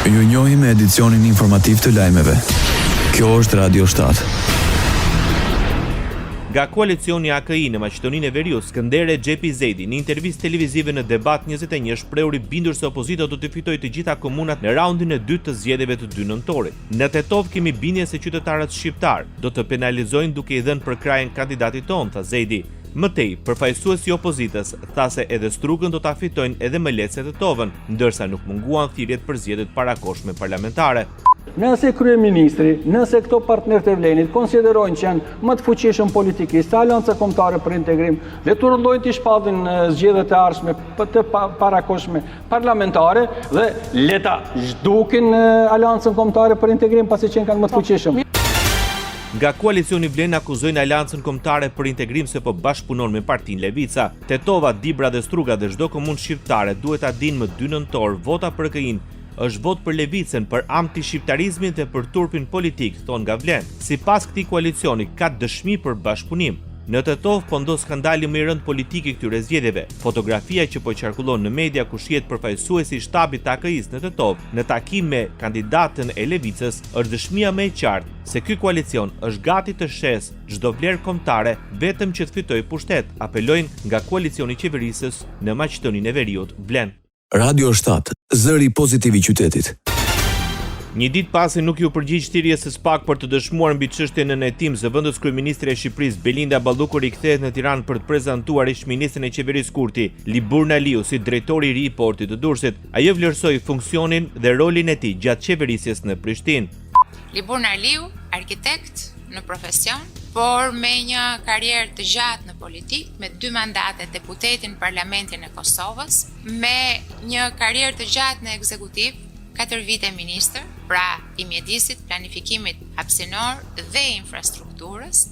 Ju njohim me edicionin informativ të lajmeve. Kjo është Radio 7. Nga koalicioni AKI në Maqedoninë e Veriut, Skënder Rexhepi Zejdi, në intervistë televizive në Debat 21 është shprehur i bindur se opozita do të fitojë të gjitha komunat në raundin e dytë të zgjedhjeve të 2 nëntorit. Në Tetovë kemi bindjen se qytetarët shqiptarë do të penalizojnë duke i dhënë përkrahjen kandidatit tonë, tha Zejdi. Më tej, përfaqësuesi i opozitës tha se edhe Strugën do ta fitojnë edhe më lehtë se Tetovën, ndërsa nuk munguan thirrjet për zgjedhje të parakohshme parlamentare. Nëse kryeministri, nëse këto partnerët e Vlenit konsiderojnë që janë më të fuqishëm politikisht se Aleanca Kombëtare për Integrim, le të urdhërojnë t'i shpallin zgjedhjet e ardhshme të parakohshme parlamentare dhe le ta zhdukin Aleancën Kombëtare për Integrim pasi qenkan më të fuqishëm. Nga koalicioni Vlen akuzojnë Aleancën Kombëtare për Integrim se po bashkëpunon me partinë Levica. Tetova, Dibra dhe Struga dhe çdo komunë shqiptare duhet ta dinë më 2 nëntor vota për AKI-në është votë për Levicën, për antishqiptarizmin dhe për turpin politik, thonë nga Vlen. Sipas këtij koalicioni ka dëshmi për bashkëpunim. Në Tetovë po ndodh skandali më i rëndë politik i këtyre zgjedhjeve. Fotografia që po qarkullon në media ku shihet përfaqësuesi i shtabit të AKI-së në Tetovë në takim me kandidatën e Levicës është dëshmia më e qartë se ky koalicion është gati të shesë çdo vlerë kombëtare vetëm që të fitojë pushtet, apelojnë nga koalicioni qeverisës në Maqedoninë e Veriut, Vlen. Radio 7, zëri pozitiv i qytetit. Një ditë pasi nuk iu përgjigj thirrjes së SPAK për të dëshmuar mbi çështjen nën hetim, zëvendës kryeministrja e Shqipërisë Belinda Balluku rikthehet në Tiranë për të prezantuar ish-ministrin e qeverisë Kurti, Liburn Aliu si drejtor i ri i Portit të Durrësit. Ajo vlerësoi funksionin dhe rolin e tij gjatë qeverisjes në Prishtinë. Liburn Aliu, arkitekt në profesion, por me një karrierë të gjatë në politikë, me dy mandate deputeti në Parlamentin e Kosovës, me një karrierë të gjatë në ekzekutiv, katër vite ministër, pra i mjedisit, planifikimit hapësinor dhe infrastrukturës,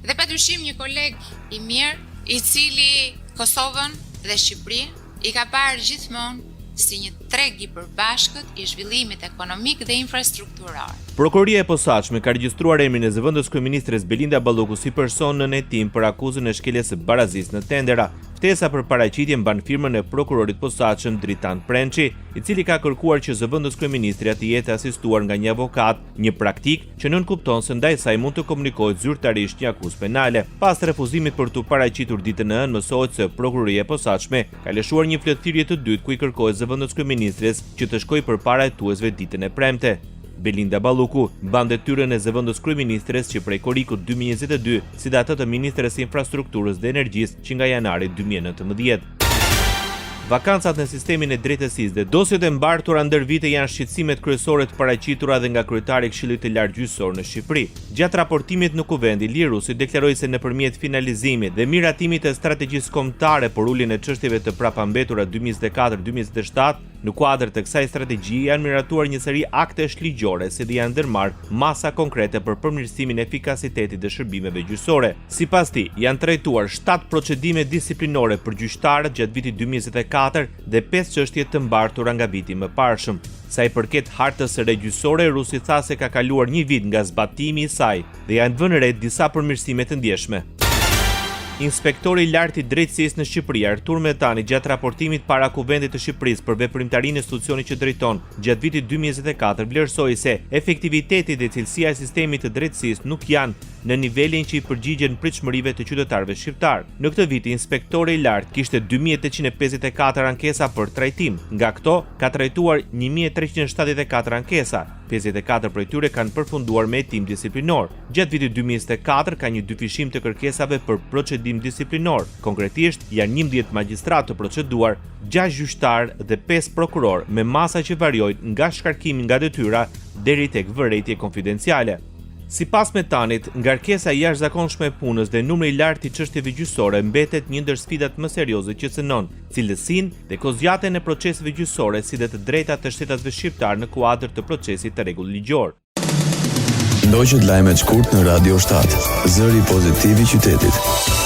dhe padyshim një koleg i mirë, i cili Kosovën dhe Shqipërinë i ka parë gjithmonë si një treg i përbashkët i zhvillimit ekonomik dhe infrastrukturor. Prokuroria e Posaçme ka regjistruar emrin e zëvendës kryeministres Belinda Balluku si person nën hetim për akuzën e shkeljes së barazisë në tendera. Ftesa për paraqitje mban firmën e prokurorit të posaçëm Dritan Prençi, i cili ka kërkuar që zëvendës kryeministrja të jetë e asistuar nga një avokat, një praktikë që nënkupton se ndaj saj mund të komunikohet zyrtarisht një akuzë penale. Pas refuzimit për t'u paraqitur ditën e hënë, mësohet se Prokuroria e Posaçme ka lëshuar një fletëthirrje të dytë ku i kërkohet zëvendëskryeministres që të shkojë përpara hetuesve ditën e premte. Belinda Balluku mban detyrën e zëvendëskryeministres që prej korrikut 2022, si dhe atë të ministres së Infrastrukturës dhe Energjisë që nga janari 2019. Vakancat në sistemin e drejtësisë dhe dosjet e mbartura ndër vite janë shqetësimet kryesore të paraqitura edhe nga kryetari i Këshillit të Lartë Gjyqësor në Shqipëri. Gjatë raportimit në Kuvend, Ilir Rusi deklaroi se nëpërmjet finalizimit dhe miratimit të strategjisë kombëtare për uljen e çështjeve të prapambetura 2024-2027, Në kuadër të kësaj strategjie janë miratuar një seri aktesh ligjore si dhe janë ndërmarrë masa konkrete për përmirësimin e efikasitetit dhe shërbimeve gjyqësore. Sipas tij, janë trajtuar 7 procedime disiplinore për gjyqtarët gjatë vitit 2024 dhe 5 çështje të mbartura nga viti i mëparshëm. Sa i përket hartës së re gjyqësore, Rusi tha se ka kaluar një vit nga zbatimi i saj dhe janë vënë re disa përmirësime të ndjeshme. Inspektori i Lartë i Drejtësisë në Shqipëri, Artur Metani, gjatë raportimit para Kuvendit të Shqipërisë për veprimtarinë e institucionit që drejton gjatë vitit 2024, vlerësoi se efektiviteti dhe cilësia e sistemit të drejtësisë nuk janë në nivelin që i përgjigjen pritshmërive të qytetarëve shqiptarë. Në këtë vit, Inspektori i Lartë kishte 2854 ankesa për trajtim. Nga këto, ka trajtuar 1374 ankesa, 54 prej tyre kanë përfunduar me hetim disiplinor. Gjatë vitit 2024 ka një dyfishim të kërkesave për procedim disiplinor. Konkretisht, janë 11 magjistratë të proceduar, 6 gjyqtarë dhe 5 prokurorë me masa që variojnë nga shkarkimi nga detyra deri tek vërejtje konfidenciale. Sipas Metanit, ngarkesa e jashtëzakonshme e punës dhe numri i lartë i çështjeve gjyqësore mbetet një ndër sfidat më serioze që cënon cilësinë dhe kohëzgjatjen e proceseve gjyqësore si dhe të drejtat e shtetasve shqiptarë në kuadër të procesit të rregullt ligjor. Ndoqët lajmet shkurt në Radio 7, zëri pozitiv i qytetit.